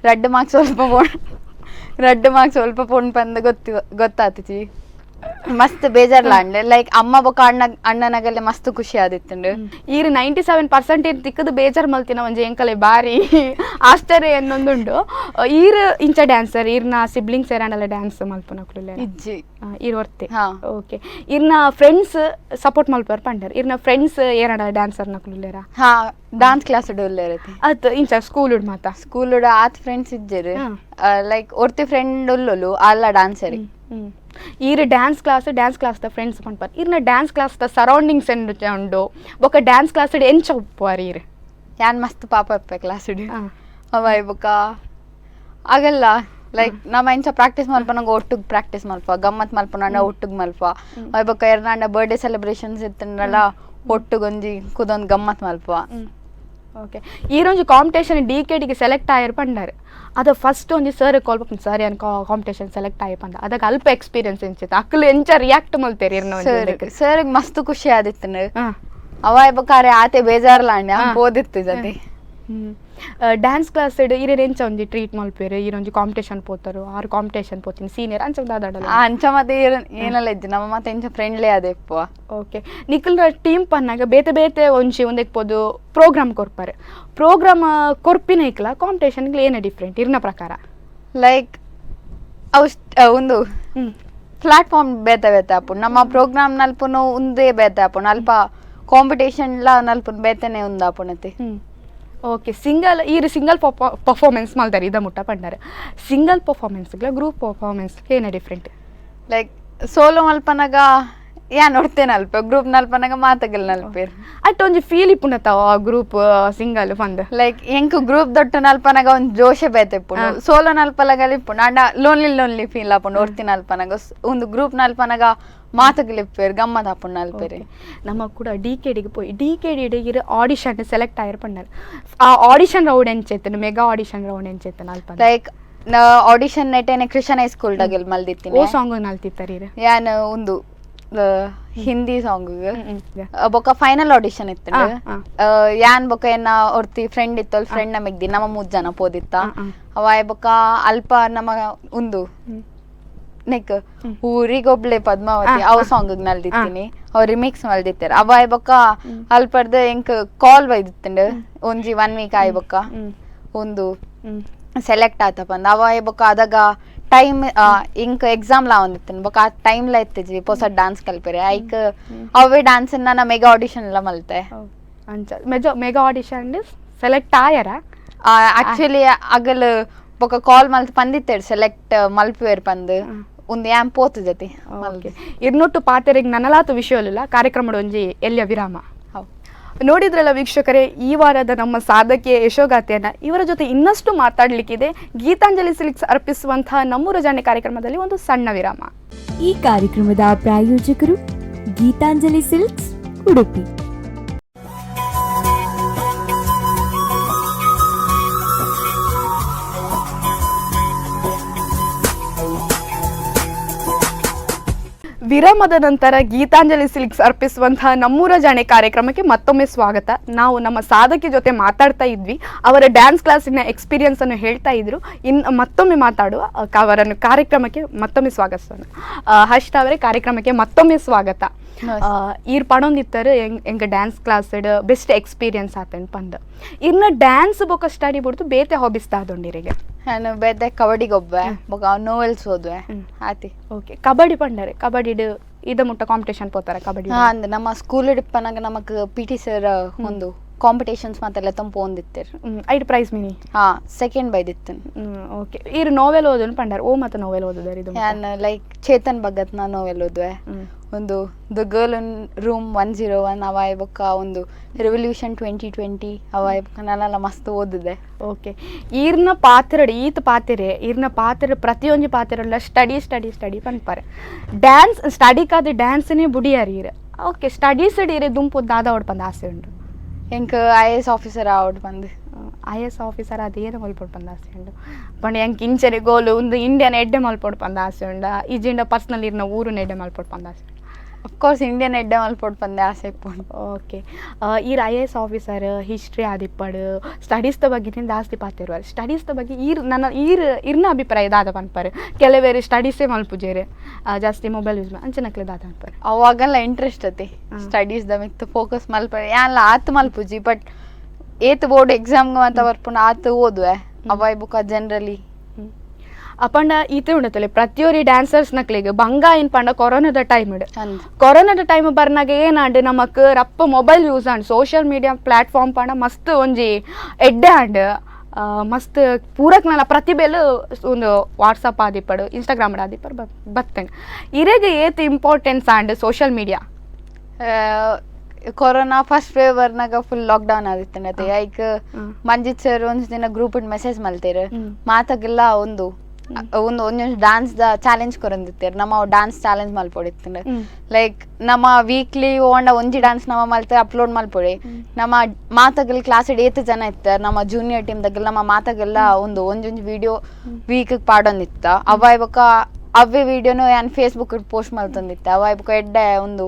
ರಡ್ಡ್ ಮಾರ್ಕ್ಸ್ ಸ್ವಲ್ಪ ಪೋಣ್, ರಡ್ಡ್ ಮಾರ್ಕ್ಸ್ ಸ್ವಲ್ಪ ಪೋಣ್ ಬಂದು ಗೊತ್ತಾತಿಚಿ. ಮಸ್ತ್ ಬೇಜಾರ್ಲ ಅಂಡ್ ಲೈಕ್ ಅಮ್ಮ ಬೊಕ್ಕ ಅಣ್ಣನಗಲೆ ಮಸ್ತ್ ಖುಷಿ ಆದಿತ್ತುಂಡು. ಈರ್ 97% ತಿಕ್ಕದು ಬೇಜಾರ್ ಮಲ್ತಿನ ಒಂಜಿ ಎಂಕಲೆ ಬಾರಿ ಆಶ್ಚರ್ಯ ಎನ್ನೊಂದುಂಡು. ಈರ್ ಇಂಚ ಡ್ಯಾನ್ಸರ್, ಈರ್ನ ಸಿಬ್ಲಿಂಗ್ಸ್ ಏರಾಂಡಲ ಡ್ಯಾನ್ಸ್ ಮಲ್ಪುನಕುಲು? ಇಜ್ಜಿ. ಈರ್ ಒರ್ತೆ? ಓಕೆ, ಇರ್ನ ಫ್ರೆಂಡ್ಸ್ ಸಪೋರ್ಟ್ ಮಲ್ಪರ್ ಪಂಡರ್, ಇರ್ನ ಫ್ರೆಂಡ್ಸ್ ಏರಾಂಡಲ ಡ್ಯಾನ್ಸರ್ ನಕುಲುಲ್ಲೆರಾ? ಹಾ, ಡಾನ್ಸ್ ಕ್ಲಾಸ್ ಉಲ್ಲೆರತಿ. ಅತ್ ಇಂಚ ಸ್ಕೂಲ್ ಉಡ್ ಮಾತ? ಸ್ಕೂಲ್ ಉಡ್ ಆತ್ ಫ್ರೆಂಡ್ಸ್ ಇಜ್ಜೆರು, ಲೈಕ್ ಒರ್ತಿ ಫ್ರೆಂಡ್ ಉಲ್ಲುಲು ಅಲ್ಲ ಡ್ಯಾನ್ಸರ್. ಈರ್ dance class, dance class the friends ಪನ್ಪರ್, ಇರ್ನ dance class the surroundings ಎಂಚ ಉಂಡು, ಬೊಕ್ಕ ಡ್ಯಾನ್ಸ್ ಕ್ಲಾಸ್ ಎಂಚ ಉಪ್ಪುವಾರ್ ಈರ್? ಯಾನ್ ಮಸ್ತ್ ಪಾಪ ಇಪ್ಪೆ ಕ್ಲಾಸ್ ಅವ ಬೊಕ್ಕ ಆಗಲ್ಲ. ಲೈಕ್ ನಮ್ಮ ಎಂಚ ಪ್ರಾಕ್ಟೀಸ್ ಮಲ್ಪನಗ ಒಟ್ಟುಗ್ ಪ್ರಾಕ್ಟೀಸ್ ಮಲ್ಪ, ಗಮ್ಮತ್ ಮಲ್ಪನಂಡ ಒಟ್ಟುಗ್ ಮಲ್ಪ. ಅವ ಬೊಕ್ಕ ಎರ್ನಾಂಡ ಬರ್ಡೇ ಸೆಲೆಬ್ರೇಷನ್ಸ್ ಇತ್ತಂಡಲ ಒಟ್ಟುಗೊಂಜಿ ಕುದೊಂದು ಗಮ್ಮತ್ ಮಲ್ಪ. Okay, ಈರೊಂಜಿ competition ಡಿಕೆಡಿಗೆ select ಆಯರ್ ಪಂಡರ್. ಅದ ಫಸ್ಟ್ ಒಂಜಿ ಸರ್ ಕಾಲ್ ಪಂದ್, ಸರ್ ಏನ್ ಕಾಂಪಿಟೇಷನ್ ಸೆಲೆಕ್ಟ್ ಆಯ ಪಂದ. ಅದಕ್ಕೆ ಅಲ್ಪ ಎಕ್ಸ್ಪೀರಿಯನ್ಸ್ ಎಂಚಿತ್ತು? ಅಕ್ಲು ಎಂಚ ರಿಯಾಕ್ಟ್ ಮಲ್ತೇರಿ ಇರ್ನ ಒಂಜಿ ಸರ್ ಉಂದೆಕ್? ಸರ್ ಮಸ್ತ್ ಖುಷಿ ಆದಿತ್ತು. ಅವ ಬೊಕಾರೆ ಆತೆ ಬೇಜಾರ್ಲಾಂಡ ಪೋದಿತ್ತು ಜತೆ. ಡ್ಯಾನ್ಸ್ ಕ್ಲಾಸ್ ಇರೇನ್ ಎಂಚ ಒಂಜಿ ಟ್ರೀಟ್ ಮಲ್ಪೇರು? ಈರೊಂಜಿ ಕಾಂಪಿಟೇಷನ್ ಪೋತಾರು, ಆರು ಕಾಂಪಿಟೇಷನ್ ಪೋತೀನಿ ಸೀನಿಯರ್ ಅಂಚ ದಾದಾಡಲ್ಲ? ಅಂಚ ಮತ್ತೆ ಏನಲ್ಲ ಇಜ್ಜಿ, ನಮ್ಮ ಮತ್ತೆ ಎಂಚ ಫ್ರೆಂಡ್ಲಿ ಅದೇ ಇಪ್ಪುವ. ಓಕೆ, ನಿಖಲ್ನ ಟೀಮ್ ಪನ್ನಾಗ ಬೇತೆ ಬೇತೆ ಒಂಜಿ ಒಂದಕ್ಕೆ ಪೋದು ಪ್ರೋಗ್ರಾಮ್ ಕೊರ್ಪಾರೆ. ಪ್ರೋಗ್ರಾಮ್ ಕೊರ್ಪಿನ ಇಕ್ಲ ಕಾಂಪಿಟೇಷನ್ಗೆ ಏನೇ ಡಿಫ್ರೆಂಟ್ ಇರ್ನ ಪ್ರಕಾರ? ಲೈಕ್ ಅವು ಒಂದು ಪ್ಲಾಟ್ಫಾರ್ಮ್ ಬೇತೆ ಬೇತೆ ಆಪುಂಡು. ನಮ್ಮ ಪ್ರೋಗ್ರಾಮ್ ನಲ್ಪುನು ಉಂದೇ ಬೇತೆ ಆಪುಂಡು. ಅಲ್ಪ ಕಾಂಪಿಟೇಷನ್ ಲಾ ನಲ್ಪುನು ಬೇತೆನೆ ಉಂದು ಆಪುಣತಿ. ಓಕೆ, ಸಿಂಗಲ್ ಈರು ಸಿಂಗಲ್ ಪರ್ಫಾರ್ಮೆನ್ಸ್ ಮಲ್ತಾರೆ ಇದ ಮುಟ್ಟ ಪಂಡಾರೆ. Single performance group performance ಏನೇ different? Like solo ಮಲ್ಪನಾಗ ಯಾ ನೋಡ್ತೇನೆ ಅಲ್ಪ, ಗ್ರೂಪ್ ನಲ್ಪನಾಗ ಮಾತಗಲ್ ನಲ್ಪೇರ್. ಅಟ್ ಒಂಜಿ ಫೀಲ್ ಇಪ್ಪುನತ್ತಾವ ಗ್ರೂಪ್ ಸಿಂಗಲ್ ಪಂದ್? ಲೈಕ್ ಎಂಕ್ ಗ್ರೂಪ್ ದೊಟ್ಟ ನಲ್ಪನಾಗ ಒಂದ್ ಜೋಶೆ ಬೇತೆ ಇಪ್ಪುಂಡು. ಸೋಲೋ ನಲ್ಪಲಗ ಇಪ್ಪುಂಡು, ಅಂಡ lonely lonely feel ಆಪುಂಡು ಒರ್ತಿ ನಲ್ಪನಾಗ. ಒಂದು ಗ್ರೂಪ್ ನಲ್ಪನಾಗ ಮಾತಗಲ್ ಇಪ್ಪೇರ್, ಗಮ್ಮತ್ ಆಪುಂಡು ನಲ್ಪೇರಿ. ನಮ್ಮ ಕೂಡ ಡಿಕೆಡಿಗೆ ಪೋಯಿ, ಡಿಕೆಡಿ ಇರ್ ಆಡಿಷನ್ ಸೆಲೆಕ್ಟ್ ಆಯಿರ್ ಪಂಡಾರೆ. ಆ ಆಡಿಷನ್ ರೌಂಡ್ ಎಂಚೆತ್ತನು? Mega audition round ಎಂಚೆತ್ತನು ಅಲ್ಪ? ಲೈಕ್ ಆಡಿಷನ್ ನೆಟೇನೆ ಕೃಷ್ಣ ಹೈಸ್ಕೂಲ್ ಡಗಲ್ ಮಲ್ದಿತ್ತೀನಿ. ಓ ಸಾಂಗ್ ನಲ್ತಿತ್ತಾರೆ ಇರ್? ಯಾನ್ ಒಂದು ಹಿಂದಿ ಸಾಂಗ್. ಬೊಕ್ಕ ಫೈನಲ್ ಆಡಿಷನ್ ಇತ್ತು. ಯಾನ್ ಬೊಕ್ಕ ಎನ್ನ ಒರ್ತಿ ಫ್ರೆಂಡ್ ಇತ್ತು, ಫ್ರೆಂಡ್ ನಮಗ್ ನಮ್ಮ ಮೂರ್ ಜನ ಪೋದಿತ್ತ. ಅವ ಬೊಕ್ಕ ಅಲ್ಪ ನಮ್ಮ ಒಂದು ನೆಕ್ ಊರಿಗೊಬ್ಳೆ ಪದ್ಮಾವತಿ ಅವ ಸಾಂಗ್ ನಲ್ದಿತ್ತೀನಿ. ಅವ್ ರಿಮಿಕ್ಸ್ ಮಲ್ದಿತ್ತಾರೆ. ಅವ ಬೊಕ್ಕ ಅಲ್ಪರ್ದ ಎಂಕ್ ಕಾಲ್ ಬೈದಿತ್ತಂಡು ಒಂಜಿ ಒನ್ ವೀಕ್ ಆಯ್ ಬೊಕ್ಕ ಒಂದು ಸೆಲೆಕ್ಟ್ ಆತ ಪಂದ್. ಅವ ಬೊಕ್ಕ ಅದಾಗ ಟೈಮ್ ಇಂಕ್ ಎಕ್ಸಾಮ್ ಲಾ ಒಂದಿತ್ತು. ಬೊಕ್ಕ ಆ ಟೈಮ್ ಲಾ ಇತ್ತಿಜಿ ಪೊಸ ಡಾನ್ಸ್ ಕಲ್ಪೆರೆ. ಐಕ್ ಅವೇ ಡಾನ್ಸ್ ನನ್ನ ಮೆಗಾ ಆಡಿಷನ್ ಎಲ್ಲ ಮಲ್ತೆ. ಅಂಚ mega audition select ಆಯರ? Actually ಅಗಲ್ ಬೊಕ್ಕ ಕಾಲ್ ಮಲ್ತ್ ಪಂದಿತ್ತೇರ್, ಸೆಲೆಕ್ಟ್ ಮಲ್ಪುವೇರ್ ಪಂದ್. ಒಂದು ಯಾನ್ ಪೋತು ಜೊತೆ. ಓಕೆ, ಇರ್ನೊಟ್ಟು ಪಾತೆರೆಗ್ ನನಲಾತು ವಿಷಯ ಕಾರ್ಯಕ್ರಮದ ಒಂಜಿ ಎಲ್ಲಿಯ ವಿರಾಮ. ನೋಡಿದ್ರಲ್ಲ ವೀಕ್ಷಕರೇ, ಈ ವಾರದ ನಮ್ಮ ಸಾಧಕಿಯ ಯಶೋಗಾಥೆಯನ್ನ. ಇವರ ಜೊತೆ ಇನ್ನಷ್ಟು ಮಾತಾಡಲಿಕ್ಕಿದೆ. ಗೀತಾಂಜಲಿ ಸಿಲ್ಕ್ಸ್ ಅರ್ಪಿಸುವಂತಹ ನಮ್ಮೂರ ಜಾಣೆ ಕಾರ್ಯಕ್ರಮದಲ್ಲಿ ಒಂದು ಸಣ್ಣ ವಿರಾಮ. ಈ ಕಾರ್ಯಕ್ರಮದ ಪ್ರಾಯೋಜಕರು ಗೀತಾಂಜಲಿ ಸಿಲ್ಕ್ಸ್, ಉಡುಪಿ. ವಿರಾಮದ ನಂತರ ಗೀತಾಂಜಲಿ ಸಿಲ್ಕ್ಸ್ ಅರ್ಪಿಸುವಂತಹ ನಮ್ಮೂರ ಜಾಣೆ ಕಾರ್ಯಕ್ರಮಕ್ಕೆ ಮತ್ತೊಮ್ಮೆ ಸ್ವಾಗತ. ನಾವು ನಮ್ಮ ಸಾಧಕಿ ಜೊತೆ ಮಾತಾಡ್ತಾ ಇದ್ವಿ. ಅವರ ಡ್ಯಾನ್ಸ್ ಕ್ಲಾಸಿನ ಎಕ್ಸ್ಪೀರಿಯನ್ಸ್ ಅನ್ನು ಹೇಳ್ತಾ ಇದ್ರು. ಇನ್ನು ಮತ್ತೊಮ್ಮೆ ಮಾತಾಡುವ ಅವರನ್ನು ಕಾರ್ಯಕ್ರಮಕ್ಕೆ ಮತ್ತೊಮ್ಮೆ ಸ್ವಾಗತಿಸೋಣ. ಹರ್ಷಿತಾ ಅವರೇ, ಕಾರ್ಯಕ್ರಮಕ್ಕೆ ಮತ್ತೊಮ್ಮೆ ಸ್ವಾಗತ. ಈರ್ ಪಡೊಂದಿತ್ತಾರೆ ಎಂಗ dance class best experience ಆತನ್ ಪಂದ್. ಇರ್ನ ಡ್ಯಾನ್ಸ್ ಬೊಕ ಸ್ಟಡಿ ಬಿಡ್ತು ಬೇತೆ ಹಾಬೀಸ್ ದಾದೊಂಡಿರಿಗೆ? ನಾನು ಬೇತೆ ಕಬಡ್ಡಿಗೆ ಒಬ್ಬೆ, ಬೊಕ ನೋವೆಲ್ಸ್ ಓದುವೆ ಆತಿ. ಓಕೆ, ಕಬಡ್ಡಿ ಪಂಡರೆ, ಕಬಡ್ಡಿ ಇದ ಮುಟ್ಟ ಕಾಂಪಿಟೇಷನ್ ಪೋತಾರೆ ಕಬಡ್ಡಿ? ಹಾ, ಅಂದ್ ನಮ್ಮ ಸ್ಕೂಲ್ ಇಪ್ಪನಾಗ ನಮಕ್ P T sir ಒಂದು ಕಾಂಪಿಟೇಷನ್ಸ್ ಮಾತೆಲ್ಲ ತಂಪು ಒಂದಿತ್ತೇರ್. ಐದು ಪ್ರೈಸ್ ಮಿನಿ? ಹಾ, ಸೆಕೆಂಡ್ ಬೈದಿತ್ತು. ಓಕೆ, ಈರ್ ನೋವೆಲ್ ಓದನ್ ಪಂಡಾರ. ಓ ಮತ್ತ ನೋವೆಲ್ ಓದುದಾರ ಇದು? ನಾನು ಲೈಕ್ ಚೇತನ್ ಭಗತ್ನ ನೋವೆಲ್ ಓದುವೆ. ಒಂದು the girl in room 101 ಅವ ಬೊಕ್ಕ ಒಂದು ರೆವಲ್ಯೂಷನ್ 2020 ಅವ ಬೊಕ್ಕ ನಾನೆಲ್ಲ ಮಸ್ತ್ ಓದಿದೆ. ಓಕೆ, ಈರ್ನ ಪಾತ್ರಡ್ ಈತ್ ಪಾತಿರೆ, ಈರ್ನ ಪಾತ್ರ ಪ್ರತಿಯೊಂಜಿ ಪಾತಿರಲ್ಲ study study study ಪನ್ಪಾರೆ. Dance study ಕಾದ ಡ್ಯಾನ್ಸ್ನೇ ಬುಡಿಯಾರ ಈರ್. ಓಕೆ, ಸ್ಟಡೀಸ್ ಇರೆ ದುಂಪು ದಾದ ಓಡ್ಪಂದ ಆಸೆ ಉಂಡು? ಎಂಕ್ ಐಎಎಸ್ ಆಫೀಸರ್ ಆವಡ್ ಬಂದು. ಐಎಎಸ್ ಆಫೀಸರ್ ಅದೇನು ಮಲ್ಪೊಡು ಪಂದ ಆಸೆ ಉಂಡು ಪಂಡ? ಎಂಕ್ ಇಂಚನೆ ಗೋಲು ಒಂದು ಇಂಡಿಯಾನ ಎಡ್ಡೆ ಮಲ್ಪೊಡು ಪಂದ ಆಸೆ ಉಂಡ, ಇಜಿಂಡ ಪರ್ಸನಲ್ ಇರ್ನ ಊರುನ ಎಡ್ಡೆ ಮಲ್ಪೊಡು ಪಂದ ಆಸೆ ಉಂಡು? Of course Indian ಎಡ್ಡೆ ಮಲ್ಪೊಡು ಪಂದೆ ಆಸೆ ಇಪ್ಪುಂಡು. ಓಕೆ, ಈರ್ IAS officer history ಆದಿಪ್ಪಡು ಸ್ಟಡೀಸ್ದ ಬಗ್ಗೆ ಜಾಸ್ತಿ ಪಾತಿರುವರು. ಸ್ಟಡೀಸ್ದ ಬಗ್ಗೆ ಈರ್ ನನ್ನ ಈರ್ ಇರ್ನ ಅಭಿಪ್ರಾಯ ದಾದ ಪನ್ಪಾರೆ? ಕೆಲವೇರು ಸ್ಟಡೀಸೇ ಮಲ್ಪುಜೇರು, ಜಾಸ್ತಿ ಮೊಬೈಲ್ ಯೂಸ್ ಅಂಚನಕ್ಲೆ ದಾದ ಪನ್ಪಾರೆ? ಅವಾಗೆಲ್ಲ ಇಂಟ್ರೆಸ್ಟ್ ಅತಿ ಸ್ಟಡೀಸ್ the ಮಿತ್ತು ಫೋಕಸ್ ಮಲ್ಪ ಯಾನ್ಲ ಆತ್ ಮಲ್ಪುಜಿ. ಬಟ್ ಏತ್ ಬೋರ್ಡ್ ಎಕ್ಸಾಮ್ ಮಾತ ಬರ್ಪುಂಡು ಆತ್ ಓದುವೆ. ಅವಾಯ್ ಬುಕ್ಕ ಜನರಲಿ. ಅಪಂಡ ಈತೆ ಉಂಡತ್ತಲೆ ಪ್ರತಿಯೊರಿ ಡ್ಯಾನ್ಸರ್ಸ್ ನಕ್ಲೆಗ್ ಬಂಗ ಏನ್ ಪಂಡ ಕೊರೋನಾದ ಟೈಮ್. ಕೊರೋನಾದ ಟೈಮ್ ಬರ್ನಾಗ ಏನಾಂಡ್, ನಮಕ್ ರಪ್ಪ mobile use and social media platform ಪಂಡ ಮಸ್ತ್ ಒಂಜಿ ಎಡ್ಡೆ ಆಂಡ್. ಮಸ್ತ್ ಪೂರಕ್ ನನ್ನ ಪ್ರತಿಭೆಲು ಒಂದು ವಾಟ್ಸಪ್ ಆದಿಪ್ಪಡು, ಇನ್ಸ್ಟಾಗ್ರಾಮ್ ಆದಿಪ್ಪಡು ಬತ್ತಂಡ್. ಇರೆಗ್ ಏತ್ importance and social media? Corona first wave ಬರ್ನಾಗ full lock down ಆದಿತ್ತು. ಐಕ್ ಮಂಜಿತ್ ಸರ್ ಒಂಜಿ ದಿನ ಗ್ರೂಪ್ ಮೆಸೇಜ್ ಮಲ್ತೇರು, ಮಾತಾಗೆಲ್ಲ ಒಂದು ಒಂದು ಒಂದೊಂದು dance the challenge ಕೊರೊಂದಿತ್ತೆರ್ ನಮ್ಮ ಡಾನ್ಸ್ ಚಾಲೆಂಜ್ ಮಲ್ಪೊಡಿತ್ತುಂಡು. ಲೈಕ್ ನಮ್ಮ ವೀಕ್ಲಿ ಓಂಡ ಒಂಜಿ ಡಾನ್ಸ್ ನಮ್ಮ ಮಲ್ತೆ ಅಪ್ಲೋಡ್ ಮಲ್ಪೊಡಿ. ನಮ್ಮ ಮಾತಗಲ್ ಕ್ಲಾಸ್ ಏತ್ ಜನ ಇತ್ತಾರೆ ನಮ್ಮ ಜೂನಿಯರ್ ಟೀಮ್ ದಗಲ್ ನಮ್ಮ ಮಾತಗೆಲ್ಲ ಒಂದು ಒಂಜೊಂಜಿ ವಿಡಿಯೋ ವೀಕ್ ಪಾಡೊಂದಿತ್ತ. ಅವ ಬೊಕ ಅವೇ ವಿಡಿಯೋನು ಯಾನ್ ಫೇಸ್ಬುಕ್ ಪೋಸ್ಟ್ ಮಲ್ತೊಂದಿತ್ತೆ. ಅವ ಬೊಕ ಎಡ್ಡೆ ಒಂದು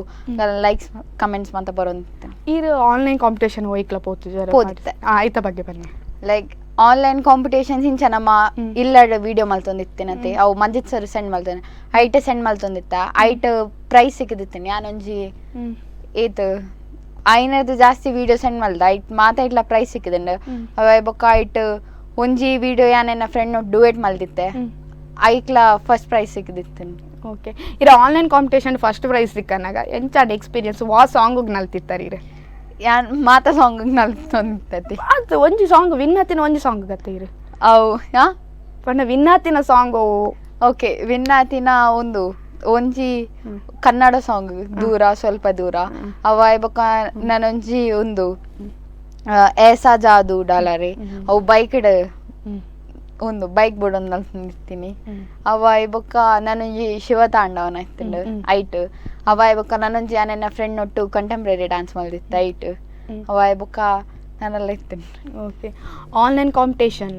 ಲೈಕ್ಸ್ ಕಮೆಂಟ್ಸ್ ಮಾತ ಬರೊಂದಿತ್ತೆ. ಈರ್ ಆನ್ಲೈನ್ ಕಾಂಪಿಟೇಷನ್ ಒಯ್ಕ್ಲ ಪೋತುಜರ? ಪೋದಿತ್ತೆ. ಐತ ಬಗ್ಗೆ ಬನ್ನಿ. Like online competitions ಇಂಚ ನಮ್ಮ ಇಲ್ಲಡ್ ವಿಡಿಯೋ ಮಲ್ತೊಂದಿತ್ತಿನತೆ ಅವು ಮಂಜಿತ್ ಸರ್ ಸೆಂಡ್ ಮಲ್ತೊಂದು ಐಟ್ ಸೆಂಡ್ ಮಲ್ತೊಂದಿತ್ತ. ಐಟ್ ಪ್ರೈಸ್ ಸಿಕ್ಕಿದಿತ್ತೇನೆ ಯಾನೊಂಜಿ ಏತ್ ಐನರ್ದು ಜಾಸ್ತಿ ವಿಡಿಯೋ ಸೆಂಡ್ ಮಲ್ದ ಐಟ್ ಮಾತ ಇಟ್ಲ ಪ್ರೈಸ್ ಸಿಕ್ಕಿದಂಡು. ಅವ ಬೊಕ್ಕ ಐಟ್ ಒಂಜಿ ವಿಡಿಯೋ ಯಾನೆನ್ನ ಫ್ರೆಂಡ್ ಡುಯೆಟ್ ಮಲ್ದಿತ್ತೆ, ಐಕ್ಲ ಫಸ್ಟ್ ಪ್ರೈಸ್ ಸಿಕ್ಕಿದಿತ್ತು. ಓಕೆ, ಇರ online competition first prize ಸಿಕ್ಕನಾಗ ಎಂಚಾಡ್ experience? ವಾ ಸಾಂಗ್ ನಲ್ತಿತ್ತಾರೆ ಇರ? ಯಾನ್ ಮಾತ ಸಾಂಗ್ ನಲ್ತೊಂದಿತ್ತತಿ. ಅದು ಒಂಜಿ ಸಾಂಗ್ ವಿನ್ ಆತಿನ ಒಂಜಿ ಸಾಂಗ್ ಗತ್ತೆ ಇರು? ಅವು ಹಾ. ಪಂಡ ವಿನ್ ಆತಿನ song? Okay, win ಆತಿನ ಒಂದು ಒಂಜಿ ಕನ್ನಡ ಸಾಂಗ್ ದೂರ ಸ್ವಲ್ಪ ದೂರ. ಅವ ಬೊಕ್ಕ ನಾನೊಂಜಿ ಒಂದು ಏಸಾ ಜಾದು ಡಾಲರಿ ಅವು ಬೈಕ್ ಒಂದು ಬೈಕ್ ಬುಡೊಂದು ನಲ್ತಿರ್ತೀನಿ. ಅವ ಬೊಕ್ಕ ನಾನೊಂಜಿ ಶಿವ ತಾಂಡವನ ಇತ್ತುಂಡು ಐಟ್. ಅವ ಬೊಕ್ಕ ನಾನೊಂಜಿ ನನ್ನ ಫ್ರೆಂಡ್ ಒಟ್ಟು ಕಂಟೆಂಪ್ರರಿ ಡ್ಯಾನ್ಸ್ ಮಲ್ದಿತ್ತು ಐಟ್. ಅವ ಬೊಕ್ಕ ನಾನೆಲ್ಲ ಇತ್ತೇನೆ. Okay, online competition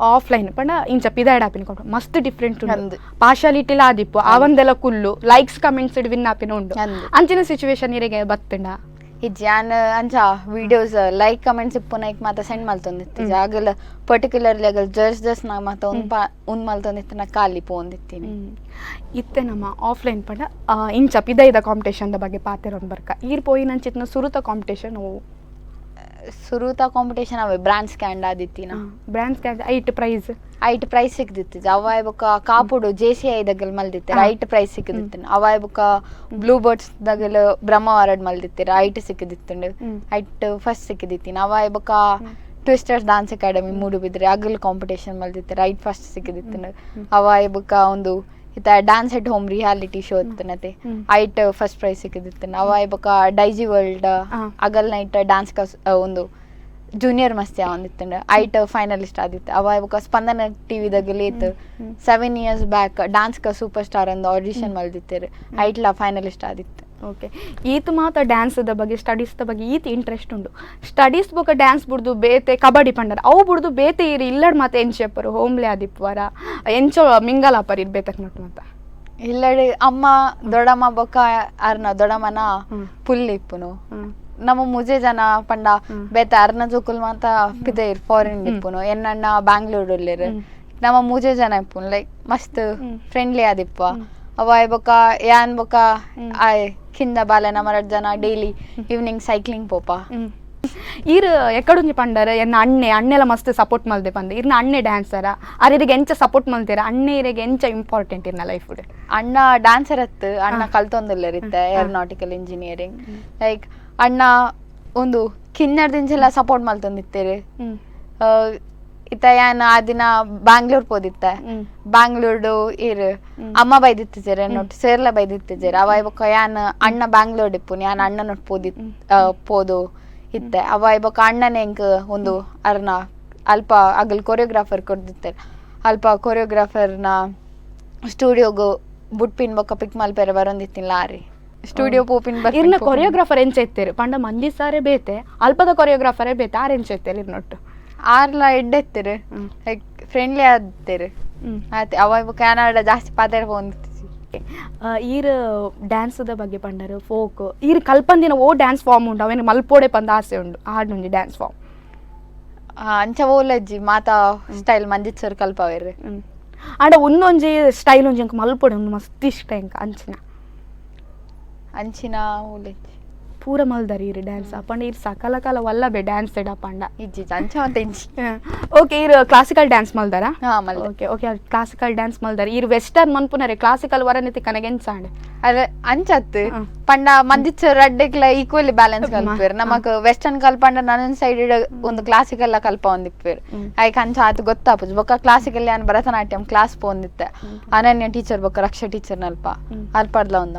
offline ಪಂಡ ಇಂಚ ಪಿದಾಯ್ಡ್ ಆಪಿನ ಕಾಂಪಿಟೇಷನ್ ಮಸ್ತ್ ಡಿಫ್ರೆಂಟ್ ಉಂಡು. ಅಂದ್. ಪಾರ್ಶಾಲಿಟಿಲ ಆದಿಪ್ಪು, ಆವಂದೆಲ್ಲ ಕುಲ್ಲು likes comments win ಆಪಿನ ಉಂಡು. ಅಂದ್. ಅಂಚಿನ ಸಿಚುವೇಶನ್ ಇರೆಗೆ ಬತ್ತುಂಡ? ಇಜ್ಜಿ, ಯಾನ್ ಅಂಚ videos like comments ಇಪ್ಪುನೈಕ್ ಮಾತ ಸೆಂಡ್ ಮಲ್ತೊಂದಿತ್ತು. ಆಗಲ ಪರ್ಟಿಕ್ಯುಲರ್ಲಿ ಅಗಲ್ ಜಸ್ಟ್ ಜಸ್ಟ್ ನಾ ಮಾತ ಉಂದ್ ಪಾ ಉಂದ್ ಮಲ್ತೊಂದಿತ್ತು, ನಾ ಖಾಲಿ ಪೋಂದಿತ್ತೀನಿ. ಇತ್ತೆ ನಮ್ಮ ಆಫ್ಲೈನ್ ಪಂಡ ಇಂಚ ಪಿದೈದ ಕಾಂಪಿಟೇಷನ್ the ಬಗ್ಗೆ ಪಾತೆರೊಂದು ಬರ್ಕ, ಈರ್ ಪೋಯಿನಂಚಿತ್ನ ಸುರುತ ಕಾಂಪಿಟೇಷನ್ ಅವು? ಸುರುತ ಕಾಂಪಿಟೇಷನ್ ಅವೇ ಬ್ರಾಂಡ್ ಸ್ಕ್ಯಾಂಡ್ ಆದಿತ್ತಿನ. ಬ್ರ್ಯಾಂಡ್ ಸ್ಕ್ಯಾನ್ ಐಟ್ ಪ್ರೈಸ್? ಐಟ್ ಪ್ರೈಸ್ ಸಿಕ್ದಿತ್ತು. ಅವ ಬೊಕ್ಕ ಕಾಪುಡು J C I ದಗಲ್ ಮಲ್ದಿತ್ತೆರ್, ಐಟ್ ಪ್ರೈಸ್ ಸಿಕ್ಕಿದಿತ್ತು. ಅವ ಬೊಕ್ಕ ಬ್ಲೂ ಬರ್ಡ್ಸ್ ದಗಲ್ ಬ್ರಹ್ಮವಾರಡ್ ಮಲ್ದಿತ್ತೆರ್, ಐಟ್ ಸಿಕ್ಕಿದಿತ್ತುಂಡು. ಐಟ್ ಫಸ್ಟ್ ಸಿಕ್ಕಿದಿತ್ತಿನ. ಅವ ಬೊಕ್ಕ twisters dance academy Moodbidri ಅಗಲ್ ಕಾಂಪಿಟೇಷನ್ ಮಲ್ದಿತ್ತೆರ್, ಐಟ್ ಫಸ್ಟ್ ಸಿಕ್ಕಿದಿತ್ತುಂಡು. ಅವ ಬೊಕ್ಕ ಒಂದು ಇತ್ತ dance at home reality show ಇತ್ತನತೆ, ಐಟ್ ಫಸ್ಟ್ ಪ್ರೈಸ್ ಸಿಕ್ಕಿದಿತ್ತು. ಅವ ಬೊಕ್ಕ ಡೈಜಿ ವರ್ಲ್ಡ್ ಅಗಲ್ ನೈಟ್ ಡ್ಯಾನ್ಸ್ ಕಸ್ ಒಂದು ಜೂನಿಯರ್ ಮಸ್ತಿ ಒಂದಿತ್ತುಂಡು, ಐಟ್ ಫೈನಲಿಸ್ಟ್ ಆದಿತ್ತು. ಅವ ಬೊಕ್ಕ ಸ್ಪಂದನ ಟಿವಿ ದಗಲ್ ಇತ್ತು 7 years back dance ಕ ಸೂಪರ್ ಸ್ಟಾರ್ ಅಂದು ಆಡಿಷನ್ ಮಲ್ದಿತ್ತೆರ್, ಐಟ್ಲ ಫೈನಲಿಸ್ಟ್ ಆದಿತ್ತು. ಓಕೆ, ಈತ ಮಾತ ಡ್ಯಾನ್ಸ್ದ ಬಗ್ಗೆ ಸ್ಟಡೀಸ್ದ ಬಗ್ಗೆ ಈತ ಇಂಟ್ರೆಸ್ಟ್ ಉಂಡು. ಸ್ಟಡೀಸ್ ಬೊಕ ಡ್ಯಾನ್ಸ್ ಬುಡ್ದು ಬೇತೆ ಕಬಡ್ಡಿ ಪಂಡರ್ ಅವು ಬುಡ್ದು ಬೇತೆ ಇರು ಇಲ್ಲಡ್ ಮಾತ ಎಂಚೆಪ್ಪರು ಹೋಮ್ಲೆ ಆದಿಪ್ಪುವರ ಎಂಚೋ ಮಿಂಗಲ್ ಆಪರ್ ಇರ್ ಬೇತಕ್ ನಟ್ಟು ಮಾತ? ಇಲ್ಲಡೆ ಅಮ್ಮ ದೊಡ್ಡಮ್ಮ ಬೊಕ್ಕ ಅರ್ನ ದೊಡ್ಡಮ್ಮನ ಪುಲ್ ಇಪ್ಪುನು. ನಮ್ಮ ಮುಜೆ ಜನ ಪಂಡ ಬೇತೆ ಅರ್ನ ಜೋಕುಲ್ ಮಾತ ಪಿದೈರ್ ಫಾರಿನ್ ಇಪ್ಪುನು, ಎನ್ನಣ್ಣ ಬ್ಯಾಂಗ್ಳೂರ್ ಉಲ್ಲೆರ್. ನಮ್ಮ ಮೂಜೆ ಜನ ಇಪ್ಪುನು, ಲೈಕ್ ಮಸ್ತ್ ಫ್ರೆಂಡ್ಲಿ ಆದಿಪ್ಪ. ಅವ ಬೊಕ್ಕ ಯಾನ್ ಬೊಕ್ಕ ಆಯ್ ಕಿಂದ ಬಾಲೆ ನಮ್ಮ ರಡ್ಡ್ ಜನ daily evening cycling ಪೋಪ. ಈರ್ ಎಕ್ಕಡೊಂಜಿ ಪಂಡರ್ ಎನ್ನ ಅಣ್ಣೆ ಅಣ್ಣೆಲ ಮಸ್ತ್ ಸಪೋರ್ಟ್ ಮಲ್ದೆ ಪಂದ್. ಇರ್ನ ಅಣ್ಣೆ ಡ್ಯಾನ್ಸರ ಅರ್ ಇರೆಗ್ ಎಂಚ ಸಪೋರ್ಟ್ ಮಲ್ತೇರ? ಅಣ್ಣೆ ಇರೆಗ್ ಎಂಚ ಇಂಪಾರ್ಟೆಂಟ್ ಇರ್ನ ಲೈಫ್? ಅಣ್ಣ ಡ್ಯಾನ್ಸರ್ ಅತ್ತು, ಅಣ್ಣ ಕಲ್ತೊಂದುಲ್ಲೆರ್ ಇತ್ತೆ aeronautical engineering. Like ಅಣ್ಣ ಒಂದು ಕಿನ್ನರ್ದಿಂಚೆಲ್ಲ ಸಪೋರ್ಟ್ ಮಲ್ತೊಂದಿತ್ತೆರ್. ಇತ್ತ ಯಾನ್ ಆ ದಿನ ಬ್ಯಾಂಗ್ಳೂರ್ ಪೋದಿತ್ತೆ. ಬ್ಯಾಂಗ್ಳೂರ್ಡು ಇರ್ ಅಮ್ಮ ಬೈದಿತ್ತಿಜೆರ್, ಎನ್ನೊಟ್ಟು ಸೇರ್ಲ ಬೈದಿತ್ತಿಜೆರ್. ಅವ ಬೊಕ್ಕ ಯಾನ್ ಅಣ್ಣ ಬ್ಯಾಂಗ್ಳೂರ್ ಇಪ್ಪುನು, ಯಾನ್ ಅಣ್ಣನೊಟ್ಟು ಪೋದಿ ಪೋದು ಇತ್ತೆ. ಅವ ಬೊಕ್ಕ ಅಣ್ಣನ ಎಂಕ್ ಒಂದು ಅರ್ನ ಅಲ್ಪ ಅಗಲ್ ಕೊರಿಯೋಗ್ರಾಫರ್ ಕೊರ್ದಿತ್ತೆರ್, ಅಲ್ಪ ಕೊರಿಯೋಗ್ರಾಫರ್ನ ಸ್ಟುಡಿಯೋಗು ಬುಟ್ಪಿನ್ ಬೊಕ್ಕ ಪಿಕ್ ಮಲ್ಪೆರೆ ಬರೊಂದಿತ್ತಿನ ಲಾರಿ ಸ್ಟುಡಿಯೋ ಪೋಪಿನ್. ಇರ್ನ ಕೊರಿಯೋಗ್ರಾಫರ್ ಎಂಚ ಇತ್ತೇರು? ಪಂಡ ಮಂಜಿ ಸಾರೇ ಬೇತೆ, ಅಲ್ಪದ ಕೊರಿಯೋಗ್ರಾಫರೇ ಬೇತೆ, ಆರ್ ಎಂಚ ಇತ್ತೇರು ಇರ್ನೊಟ್ಟು? ಆರ್ಲ ಎಡ್ಡೆ ಇತ್ತೆರ್, ಲೈಕ್ ಫ್ರೆಂಡ್ಲಿ ಆದಿತ್ತೆರ್. ಆತೆ ಅವ ಬೊಕ್ಕ ಯಾನಾಡ ಜಾಸ್ತಿ ಪಾತೆರ ಪೋವೊಂದಿತ್ತಿಜಿ. ಈರ್ ಡ್ಯಾನ್ಸ್ದ ಬಗ್ಗೆ ಪಂಡರು, ಫೋಕ್ ಈರ್ ಕಲ್ಪಂದಿನ ಓ ಡ್ಯಾನ್ಸ್ ಫಾರ್ಮ್ ಉಂಡು ಅವೇನು ಮಲ್ಪೋಡೆ ಪಂದ ಆಸೆ ಉಂಡು ಆಡ್ನೊಂಜಿ ಡ್ಯಾನ್ಸ್ ಫಾರ್ಮ್? ಅಂಚ ಓಲಜ್ಜಿ, ಮಾತಾ ಸ್ಟೈಲ್ ಮಂಜಿತ್ ಸರ್ ಕಲ್ಪವೇರು. ಆಂಡ ಒಂದೊಂಜಿ ಸ್ಟೈಲ್ ಒಂಜಿ ಎಂಕ್ ಮಲ್ಪೊಡೆ ಒಂದು ಮಸ್ತ್ ಇಷ್ಟ ಎಂಕ್ ಅಂಚಿನ? ಅಂಚಿನ ಓಲಜ್ಜಿ. ಪೂರ ಮಲ್ದಾರ ಈರ್ ಡ್ಯಾನ್ಸ್ ಅಪ್ಪಂಡ ಈರ್ ಸಕಲ ಕಾಲ ವಲ್ಲಬೆ ಡ್ಯಾನ್ಸ್ ಅಪ್ಪಂಡ. ಇಜ್ಜಿ, ಅಂಚ ಮತ್ತೆ ಇಜ್ಜಿ. ಓಕೆ, ಈರ್ ಕ್ಲಾಸಿಕಲ್ ಡ್ಯಾನ್ಸ್ ಮಲ್ದಾರ? ಹಾ, ಮಲ್ದೆ. Okay okay, classical dance ಮಲ್ದಾರ. ಈರ್ ವೆಸ್ಟರ್ನ್ ಮನ್ಪುನರೆ ಕ್ಲಾಸಿಕಲ್ ವರನಿತಿ ಕನಗೆನ್ಸಾಂಡ್? ಅರೆ ಅಂಚತ್ ಪಂಡ ಮಂಜಿತ್ ಸರ್ ಅಡ್ಡೆಕ್ಲ ಈಕ್ವಲಿ ಬ್ಯಾಲೆನ್ಸ್ ಕಲ್ಪೇರ್. ನಮಕ್ ವೆಸ್ಟರ್ನ್ ಕಲ್ಪಂಡ ನನ್ನೊಂದ್ ಸೈಡ್ ಒಂದು ಕ್ಲಾಸಿಕಲ್ ಕಲ್ಪ ಒಂದಿಪ್ಪೇರ್, ಐಕ್ ಅಂಚ ಆತ್ ಗೊತ್ತಾಪುಜಿ. ಬೊಕ್ಕ ಕ್ಲಾಸಿಕಲ್ ಯಾನ್ ಭರತನಾಟ್ಯಂ ಕ್ಲಾಸ್ ಪೋಂದಿತ್ತೆ, ಅನನ್ಯ ಟೀಚರ್ ಬೊಕ್ಕ ರಕ್ಷಾ ಟೀಚರ್ ನಲ್ಪ ಅಲ್ಪಡ್ಲ ಒಂದ.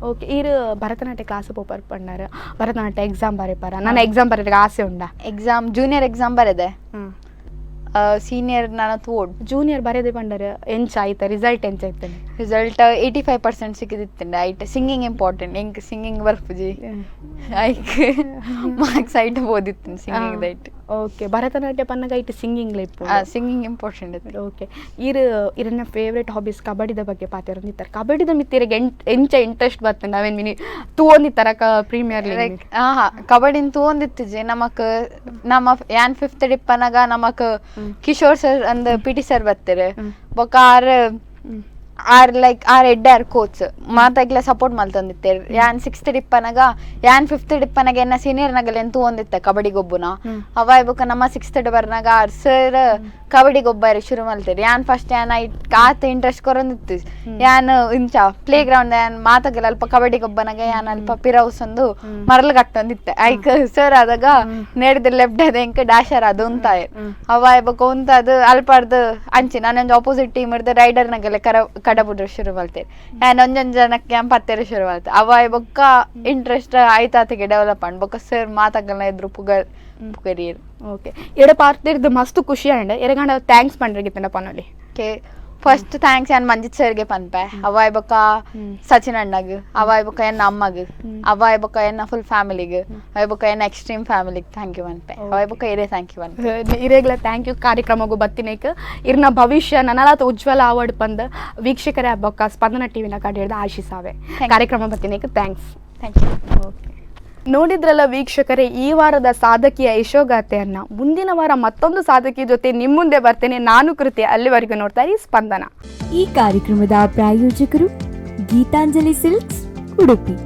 ಓಕೆ, ಈರ್ ಭರತನಾಟ್ಯ ಕ್ಲಾಸ್ ಪೋಪರ್ ಪಂಡಾರ, ಭರತನಾಟ್ಯ ಎಕ್ಸಾಮ್ ಬರೆಪಾರ? ನನ್ನ ಎಕ್ಸಾಮ್ ಬರೆದಾಗ ಆಸೆ ಉಂಡಾ? Exam junior exam ಬರೆದೆ. Senior ನಾನು ತೋಡ್. ಜೂನಿಯರ್ ಬರೆದೆ ಪಂಡರ್ ಎಂಚ ಆಯ್ತ, ರಿಸಲ್ಟ್ ಎಂಚ ಆಯ್ತಾನೆ? ರಿಸಲ್ಟ್ 85% ಸಿಕ್ಕಿದಿತ್ತಂಡೆ. ಐಟ್ ಸಿಂಗಿಂಗ್ ಇಂಪಾರ್ಟೆಂಟ್, ಎಂಕ್ ಸಿಂಗಿಂಗ್ ಬರ್ಪುಜಿ, ಐಕ್ ಮಾರ್ಕ್ಸ್ ಐಟ್ ಓದಿತ್ತು ಸಿಂಗಿಂಗ್ ದೈಟ್. ಓಕೆ, ಭರತನಾಟ್ಯ ಪನ್ನಗ ಐಟ್ ಸಿಂಗಿಂಗ್ ಇಪ್ಪು? ಸಿಂಗಿಂಗ್ ಇಂಪಾರ್ಟೆಂಟ್ ಇತ್ತು. ಓಕೆ, ಇರ್ ಇರನ್ನ ಫೇವ್ರೆಟ್ ಹಾಬೀಸ್ ಕಬಡ್ಡಿದ ಬಗ್ಗೆ ಪಾತೆರೊಂದಿತ್ತಾರೆ. ಕಬಡ್ಡಿದ ಮಿತ್ತಿರಿಗೆ ಎಂಚ ಇಂಟ್ರೆಸ್ಟ್ ಬರ್ತಂಡ? ಅವೇನ್ ಮಿನಿ ತೂವೊಂದಿತ್ತರ premier league? Like ಆಹಾ, ಕಬಡ್ಡಿನ ತೂವೊಂದಿತ್ತಿಜಿ. ನಮಕ್ ನಮ್ಮ ಯಾನ್ ಫಿಫ್ತ್ ಡಿಪ್ಪನಾಗ ನಮಕ್ ಕಿಶೋರ್ ಸರ್ ಅಂದ್ P T sir ಬರ್ತಾರೆ. ಬೊಕ್ಕ R R like R ಎಡ್ಡೆ ಆರ್ ಕೋಚ್, ಮಾತಾಗ್ಲ ಸಪೋರ್ಟ್ ಮಲ್ತೊಂದಿತ್ತೇರ್. ಯಾನ್ ಸಿಕ್ಸ್ತ್ ಡಿಪ್ಪನಾಗ, ಯಾನ್ ಫಿಫ್ತ್ ಡಿಪ್ಪನಾಗ ಎನ್ನ ಸೀನಿಯರ್ ನಗಲ್ ಏನ್ ತೂವೊಂದಿತ್ತ ಕಬಡ್ಡಿ ಗೊಬ್ಬುನ. ಅವ ಬೊಕ್ಕ ನಮ್ಮ ಸಿಕ್ಸ್ತ್ ಬರ್ನಾಗ ಆರ್ ಸರ್ ಕಬಡ್ಡಿ ಗೊಬ್ಬಾರಿ ಶುರು ಮಲ್ತೇರ್. ಯಾನ್ ಫಸ್ಟ್ ಯಾನ್ ಐಟ್ ಆತ ಇಂಟ್ರೆಸ್ಟ್ ಕೊರೊಂದಿತ್ತು. ಯಾನ್ ಇಂಚ ಪ್ಲೇ ಗ್ರೌಂಡ್ ಯಾನ್ ಮಾತಾಗಲ್ಲ ಅಲ್ಪ ಕಬಡ್ಡಿ ಗೊಬ್ಬನಾಗ ಯಾನ್ ಅಲ್ಪ ಪಿರವ್ಸ್ ಒಂದು ಮರಲ್ ಕಟ್ಟೊಂದಿತ್ತೆ. ಐಕ್ ಸರ್ ಆದಾಗ ನೇಡ್ದ ಲೆಫ್ಟ್ ಅದ ಎಂಕ್ ಡ್ಯಾಶರ್ ಅದು ಉಂತಾಯ. ಅವ ಬೊಕ್ಕ ಉಂತಾದ್ ಅಲ್ಪರ್ದು ಅಂಚಿ ನಾನೊಂದು ಆಪೋಸಿಟ್ ಟೀಮ್ ಇರ್ದು ರೈಡರ್ ನಗಲೆ ಕರ ಕಡಬುಡ್ರ ಶುರು ಮಲ್ತೇರ್. ಯಾನ್ ಒಂಜೊಂದು ಜನಕ್ಕೆ ಯಾನ್ ಪತ್ತೆರೆ ಶುರು ಮಲ್ತೆ. ಅವ ಬೊಕ್ಕ ಇಂಟ್ರೆಸ್ಟ್ ಆಯ್ತಾತಿಗೆ ಡೆವಲಪ್ ಅಂಡ್ ಬೊಕ್ಕ ಸರ್ ಮಾತಾಗಲ್ಲ ಎದ್ರು ಪುಗರ್ ಪುಗರಿಯರ್. ಓಕೆ, ಎಡ ಪಾರ್ತಿರ್ದು ಮಸ್ತ್ ಖುಷಿ ಆಂಡ್. ಎರೆಗಾಂಡ thanks ಪಂಡ್ರಿಗಿತ್ತಂಡ ಪನೊಲಿ. Okay, first thanks ಯಾನ್ ಮಂಜಿತ್ ಸರ್ಗೆ ಪನ್ಪೆ. ಅವಾಯ್ ಬೊಕ್ಕ ಸಚಿನ್ ಅಣ್ಣಗ್, ಅವಾಯ್ ಬೊಕ್ಕ ಎನ್ನ ಅಮ್ಮಗ್, ಅವಾಯ್ ಬೊಕ್ಕ ಎನ್ನ ಫುಲ್ ಫ್ಯಾಮಿಲಿಗ್, ಅವಾಯ್ ಬೊಕ್ಕ ಎನ್ನ ಎಕ್ಸ್ಟ್ರೀಮ್ ಫ್ಯಾಮಿಲಿಗ್ thank you ಪನ್ಪೆ. ಅವಾಯ್ ಬೊಕ್ಕ ಇರೇ thank you ಪನ್ಪೆ. ಇರೇಗ್ಲ thank you ಕಾರ್ಯಕ್ರಮಗೂ ಬತ್ತಿನೇಕ್. ಇರ್ನ ಭವಿಷ್ಯ ನನಲಾತ ಉಜ್ವಲ ಆವಡ್ ಪಂದ್ ವೀಕ್ಷಕರೇ ಬೊಕ್ಕ ಸ್ಪಂದನ ಟಿವಿನ ಕಡೆ ಹಿಡ್ದು ಆಶಿಸಾವೆ. Thank you. ಕಾರ್ಯಕ್ರಮ ಬತ್ತಿನೇಕ್ thanks. Thank you. Okay, ನೋಡಿದ್ರಲ್ಲ ವೀಕ್ಷಕರೇ ಈ ವಾರದ ಸಾಧಕಿಯ ಯಶೋಗಾಥೆಯನ್ನ. ಮುಂದಿನ ವಾರ ಮತ್ತೊಂದು ಸಾಧಕಿ ಜೊತೆ ನಿಮ್ಮ ಮುಂದೆ ಬರ್ತೇನೆ ನಾನು ಕೃತಿ. ಅಲ್ಲಿವರೆಗೂ ನೋಡ್ತಾ ಇರಿ ಸ್ಪಂದನ. ಈ ಕಾರ್ಯಕ್ರಮದ ಪ್ರಾಯೋಜಕರು ಗೀತಾಂಜಲಿ ಸಿಲ್ಕ್ಸ್, ಉಡುಪಿ.